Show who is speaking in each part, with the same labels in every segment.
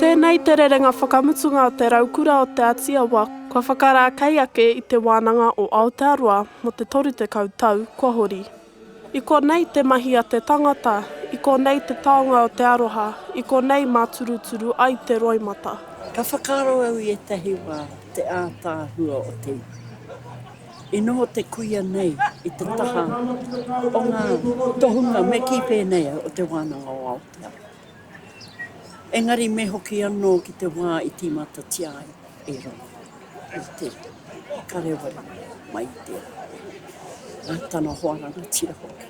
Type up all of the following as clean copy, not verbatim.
Speaker 1: Tēnei te rerenga whakamutunga o te raukura o Te Ati Awa kua whakarākei ake i Te Wānanga o Aotearoa mō te 30 tau kua hori. I konei te mahi a te tangata, i konei te taonga o te aroha, i konei māturuturu ai te roimata.
Speaker 2: Ka whakaaro au i ētahi wā te ātaahua o te iwi. I noho te kuia nei i te taha o ngā tohunga me kī pēnei au o Te Wānanga o Aotearoa. Engari me hoki anō ki te wā i tīmatatia ai e Rongo i te kareware mai i tērā, nā tana hoa rangatira hoki.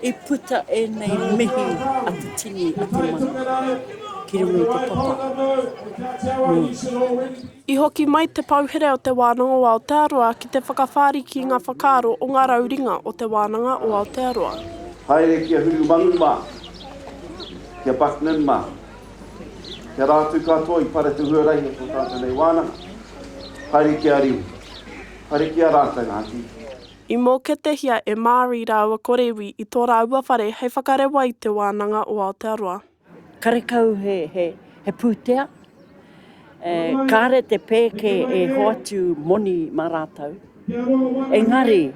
Speaker 2: I puta ēnei mihi a te tini a te mano ki runga i te papa nōna.
Speaker 1: I hoki mai te pouhere o Te Wānanga o Aotearoa ki te whakawhāriki i ngā whakaaro o ngā rauringa o Te Wānanga o Aotearoa.
Speaker 3: Haere ki a Hurumangu mā, ki a Buckman mā, ki a rātou katoa i para te huarahi o tō tātou nei wānanga. Haere ki a Riu, haere ki a rātou Ngāti.
Speaker 1: I mōketehia e Māori rāua ko Rewi i tō rāua whare hei whakarewa i Te Wānanga o Aotearoa.
Speaker 2: Karekau he, he, he pūtea, e, kāre te pēke e hoatu moni mā rātou. Engari,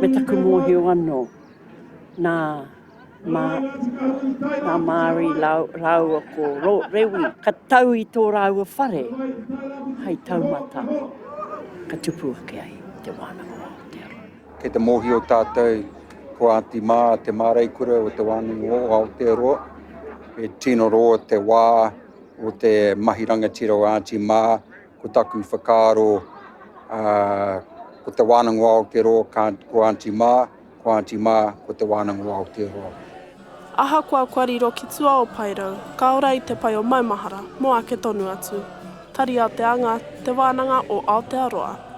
Speaker 2: me taku mōhio anō, nā Mā, nā Māori rāua ko Rewi, ka tau i tō rāua whare hei taumata ka tupu ake ai Te Wānanga o Aotearoa.
Speaker 4: Kei te mōhio tātou ko Aunty Mā te māreikura o Te Wānanga o Aotearoa. He tino roa te wā o te mahi rangatira o Aunty Mā. Ko taku whakaaro, ko Te Wānanga o Aotearoa ko Aunty Mā. Ko Aunty Mā, ko Te Wānanga o Aotearoa.
Speaker 1: Ahakoa kua riro ki tua o Paerau, ka ora i te pai o Maumahara, mō ake tonu atu. Tari a Te Anga, Te Wānanga o Aotearoa.